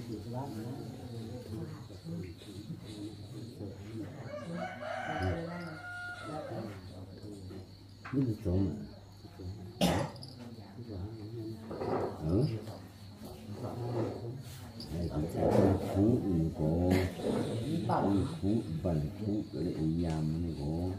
Kungx, kungx, banh kungx nyaanh nqox.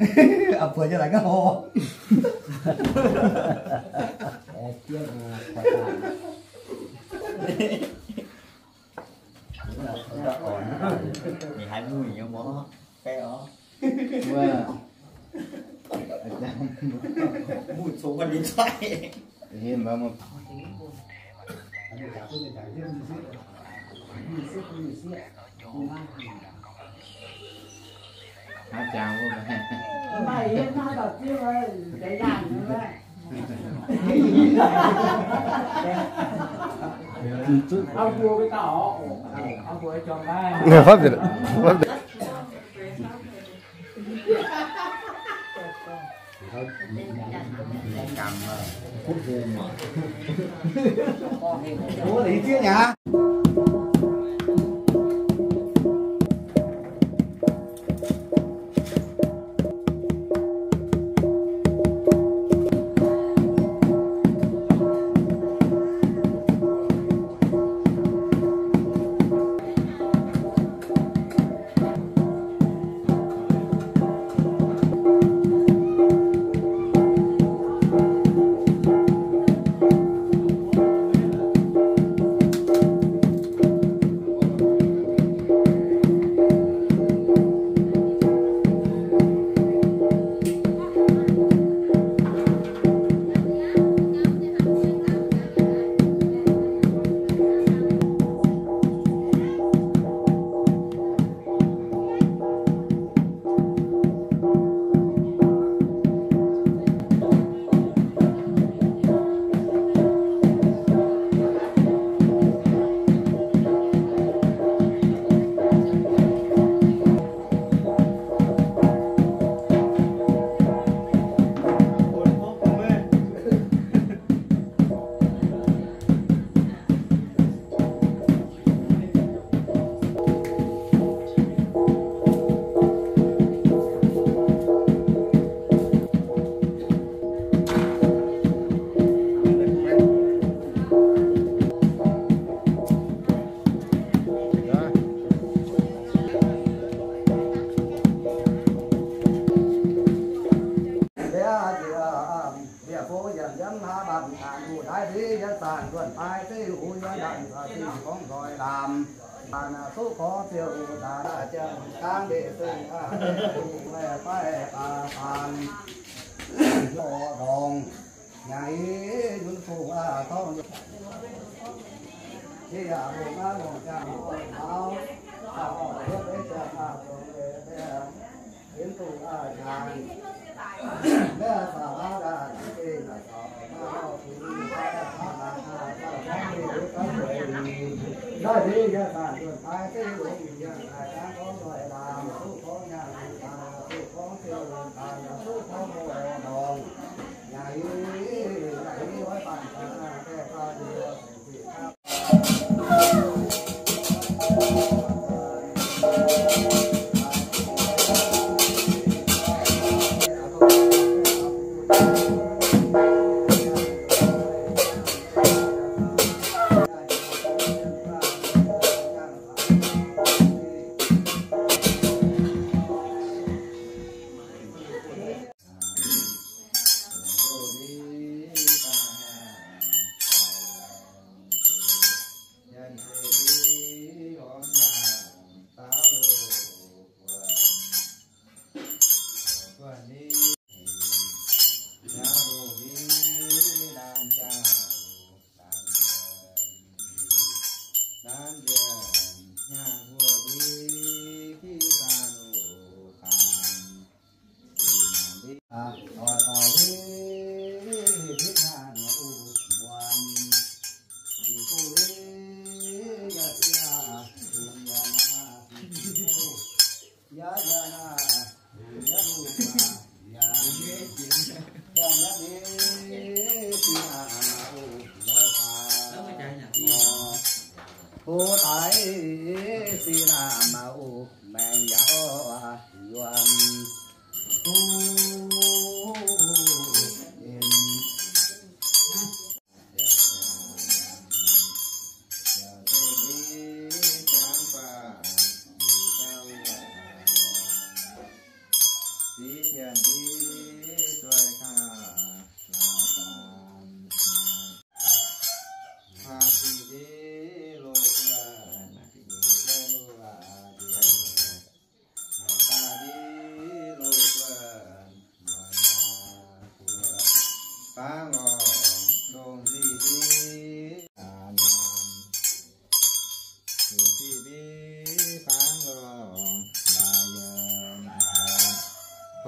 Aa, buoz nyei laaic ga'hlo. Ninh haiz muic nyei mor, fai orv. Muic congx wuov ninh cuaiv. Pháp Việt, Pháp Việt.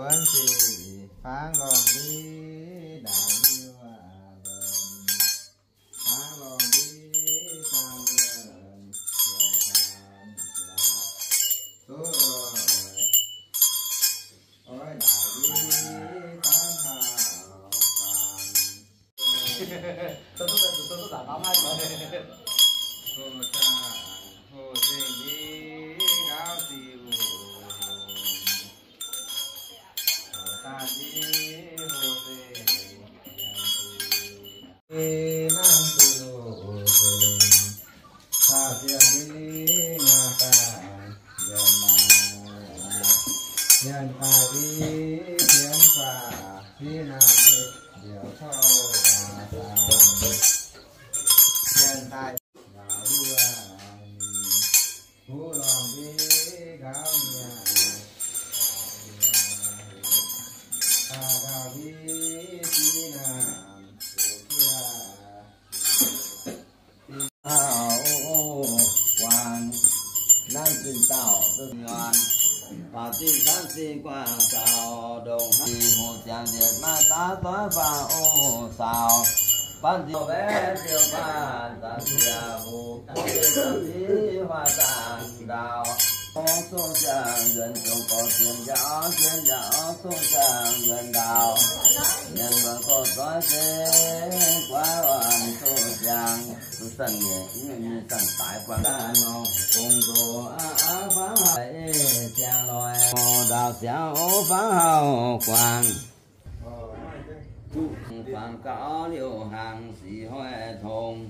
Buonv ziqc fangx lorngh ndiev ndaangc hiuv aac, fangx lorngh ndiev fangx nzuonx, zuqc oix ndaangc ndiev fangx hauh fangx. Hoc zaangc hoc zengc ndiev nqaauv sic wuc. Hoc daaih ndiev hoc zengc, nanv duqv loz zengc, caux ziangh ndiev ngaatc daaih, yiem maaih, yiem daaih ndiev tienx faah, ndiev naamh ndiev mbiauz tauv aac daaih, yiem daaih nqaauv wuov, huv lorngh ndiev nqaauv nyei, daaih nqaauv ndiev ndiev naamh, zuqc fiev guangc, nanv zinh dauh duqv nyuaanh, faaux zinh canv zinh guangc zaux ndongc haaix, hoc ziangx njiec maiv daav doiv faah oc saaux, banv nziouv mbaeqv ziouv faanh zanc ziec huv, zanc ziec huaax zaangc ndaauh, zong ziangh nzuonx zong gorx zien njaaux, zien njaaux zong ziangh nzuonx ndaauh, mienh muoz gorx doiv zengx guaav orn zong ziangh. Duqv zanc nyeic, nyungc nyei zanc daaih buangh daaih nor, gong ndoh aqv aqv fangx hauh ei ziangh loic, ndaauh siangx o fangx hauh guangc, fangx gauh liouh hnaangx sic hoic tongx,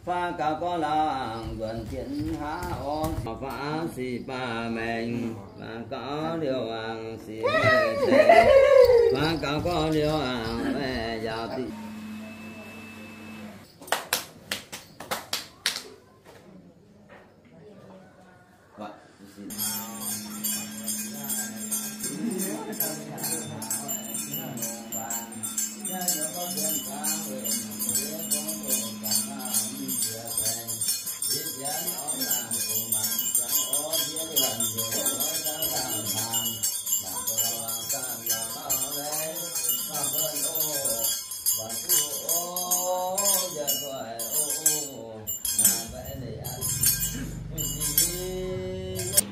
fangx gauh gorx laangz nzuonx jienv haav orv, fangx sic baamh maengx, fangx gauh liouh hnaangx sic hoic tengx, fangx gauh gorx liouh hnaangx maengx yaauc diqv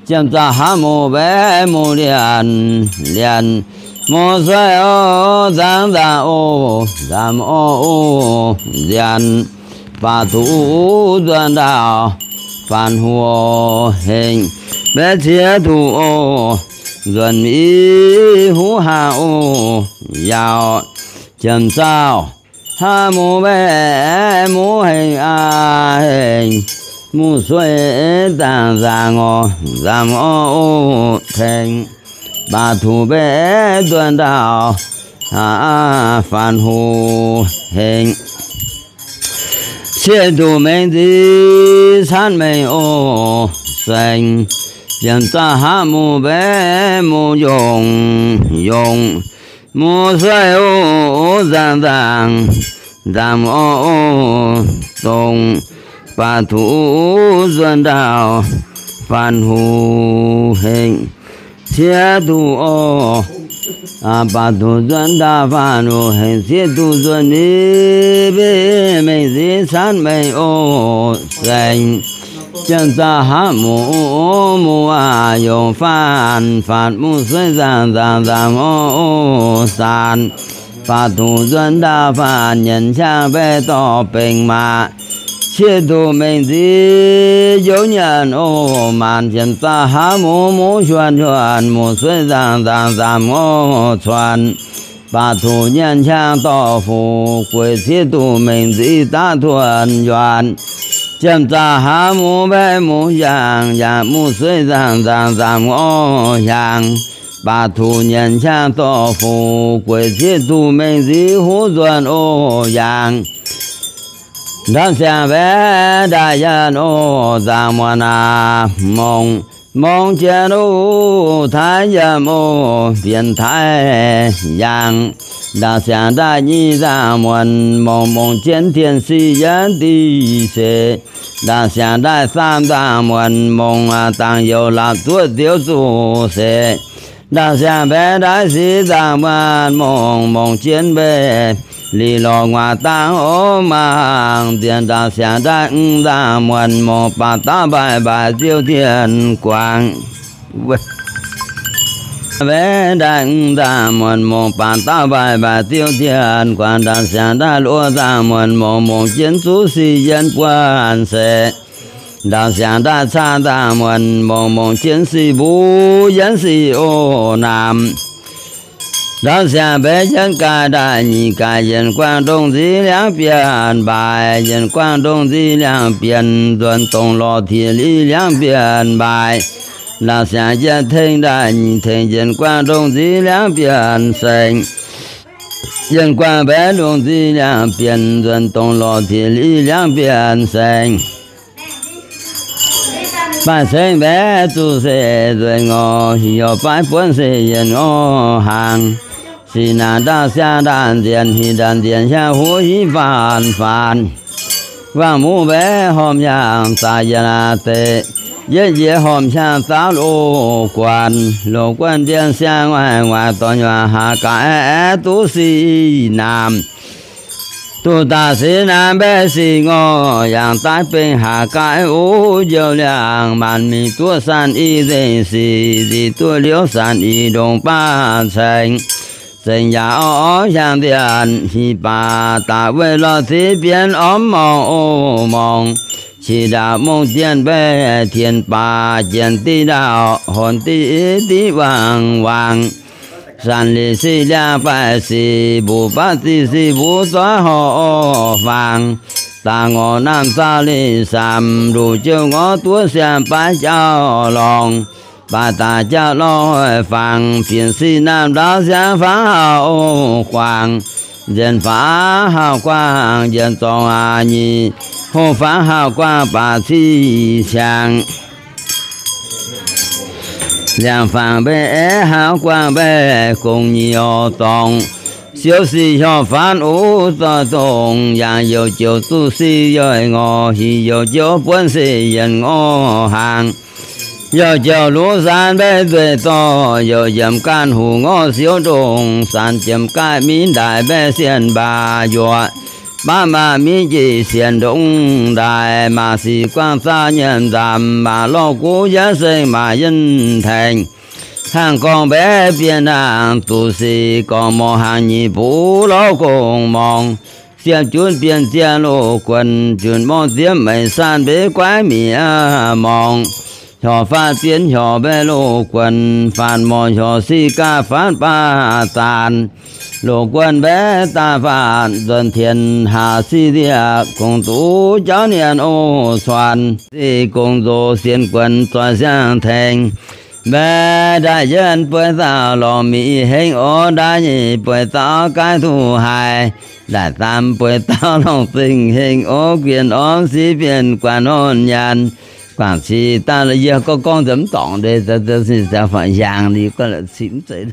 Jiem zaux haav mux mbaeqv mux lianc, lianc mux sueih oc, nzangc nzangc oc, nzamc oc, oc, nzianc, baac zuqc nzuonx ndaauh, faanx huv hengx, mbaeqv ciev duqv oc, nzuonx miv huv haah oc, yaauc, jiem zaux haav mux mbaeqv mux hengx aac hengx, mux sueih nzangc nzangc oc, nzamc oc, oc, tengx, baac zuqc mbaeqv nzuonx ndaauh, faanx huv hengx, ciev duqv mengh nziv canv mengh oc, saeng, jiem zaux haav mux mbaeqv mux yongc, yongc, mux sueih oc, nzangc nzangc, nzamc oc, oc, dongh, baac zuqc nzuonx ndaauh, faanx huv hengx, ciev duqv oc, baac zuqc nzuonx ndaauh, faanx huv hengx, ciev duqv nzuonx miv mbenc mengh nziv canv mengh oc, saeng, jiem zaux haav mux mux aac yongc faanx, faanx mux sueih nzangc nzangc, nzamc oc, oc, saanx, baac zuqc nzuonx ndaauh, faanx nyienc hnyangx mbaeqv dorh bengx maac, ciev duqv mengh nziv jouv nyanc oc, maanc jiem zaux haav mux mux huan huan, mux sueih nzangc nzangc, nzamc oc, cuonx, baac zuqc nyienc hnyangx dorh fuqv gueix, ciev duqv mengh nziv daav tuonx yuanc, jiem zaux haav mux mbaeqv mux hiaangx, yaac mux sueih nzangc nzangc, nzamc oc, hiaangx, baac zuqc nyienc hnyangx dorh fuqv gueix, ciev duqv mengh nziv huv nzuonx oc, yaangz, ndamv siangx mbaeqv ndaaih yienh oc, nzangc muonz aac mongc, mongc jienv oc, taaix yiem oc, mbienx taaix yaangz, ndaaih siangx ndaaih nyic nzangc muonz mongc, mongc jienv tien sic yienv diqc seix, ndaaih siangx ndaaih saam nzangc muonz mongc, dangx youz laapc zuoqv ziouv zuqc seix, Ndaauv siangx mbaeqv ndaaiv siqv nzangc muonh mongc, mongc jienv mbaeqv lic lorz nguaaz dangh ov maah. Nziex ndaauv siangx ndaaiv mv nzangc muonh mongc, baac dauh mbaih mbaih ziouv dien guangc. Mbaeqv ndaaiv mv nzangc muonh mongc, baac dauh mbaih mbaih ziouv dien guangc. Ndaauv siangx ndaaiv luoqc nzangc muonh mongc, mongc jienv zuqv sic yien buonv seix. Ndaauv siangx ndaaiv caqv nzangc muonh mongc, mongc jienv sic mbuo yien sic o naamh. Ndaauv siangx mbaeqv jienv gaax ndaaiv nyic gaax, yienc guangc ndongh nziv liangv bienx mbaaix, yienc guangc ndongh nziv liangv bienx nzuonx dongh lorh tiex liv liangv bienx mbaaix. Ndaauv siangx yietv tengx ndaaiv nyic tengx, yienc guangc ndongh nziv liangv bienx sengx, yienc guangc mbaeqv ndongh nziv liangv bienx nzuonx dongh lorh tiex liv liangv bienx sengx. Baaih ceng mbaeqv zuqc se nzueic ngorc, hic heuc baaix buonv se yienc ngorc hnaangx. Sic naanc ndaauv siangx ndaauv nzienc, hic ndaauv nzienc hiaang huv hiv faanx faanx. Wangc muv mbaeqv horpc hiaang zaax yietc deix, yietv njiec horpc hiaang zaauv loz guanh. Loz guanh mbienv siang-waaic, waaic dorh nyuoqc haax gaax aeqv, aeqv duqv sic naamh. Duqv daaih sic naamh mbaeqv sic ngorc, yangh daaih bengx haax gaax wuov njoux liangh. Maanc mingh duqv saanh i nzengc sic, nzic duqv liouv saanh i ndongc baav ceng. Zengc yaac orv orv hiaang nzienc, hic baac daaih weih lorh ziv bienv orv morngh o morngh. Qiex ndaauv mongh jienh mbaeqv tienx baac jienh diqv ndaauv, horn diqv diqv wangc wangc. Saanh lic sic liangh baeqc sic, mbuoqc baav ziqc sic mbuo zoiv horh orv fangx. Daaih ngorc naamh zaauv lic samx, nduqc jiouv ngorv duqv siang baav jauv lorngh. Baav daaih jauv lorngh hoic fangx, fienx sic naamh ndaauv siangv fangv hauh guangc. Nzienh fangv hauh guangc nzienh zorngc aqc nyic, hoh fangv hauh guangc baac ciqv ciangx. Liangx fangx mbaeqv aeqv, hauv guangc mbaeqv gongx nyic horc dorngx. Siouv sic hiuv faanv uv zoih dongh, yangh youc joux zuqc sic yoic ngorc, hic youc joux buonv sic yienc ngorc hnaangx. Youc joux luv saan mbaeqv nzueic dorh, youc yiemc gaanh huc ngorc siouv ndongc, saan jiemx gaaih minv ndaaix mbaeqv sienh mbaac yuoqc. Baav maah minv njiec sienx ndongc ndaaix, maah sic guangv zaauv nyiemc nzamc, maah lorh guv yietv seng maah yienv tengx. Hnangv gorngv mbaeqv bienh hnangv duqv sic, gorngv morc hnangv nyic bux lorz gong morngh. Siepv junv bienh zienh loz guonc, junc morc ziepv meix saan mbeix guaiv mi'aqv morngh. Hiorc faatv bienh hiorc mbaeqv loz guonc, faatv morc hiorc sic gaax faanv baav zaanc. Loz guonc mbaeqv daaih faatv nzuonx tienx haac sic nziac, gong duqv jauv nienx o cuanx. Sic gong nzox sienx guonc zoih siang-tengx. Mbaeqv ndaaih yietv bueix zaauv lorngh mingh hengv o, ndaaih nyic bueix zaauv gaaiv duqv haiz. Ndaaih saam bueix zaauv lorngh zingh hengv o, guienh orv sic bienh guanh hnon nyanc. Guangc sic daaih yie gorngv gorngv nzemx dorngc ndeic, yangh liuz guanh la'sic mv zeiz.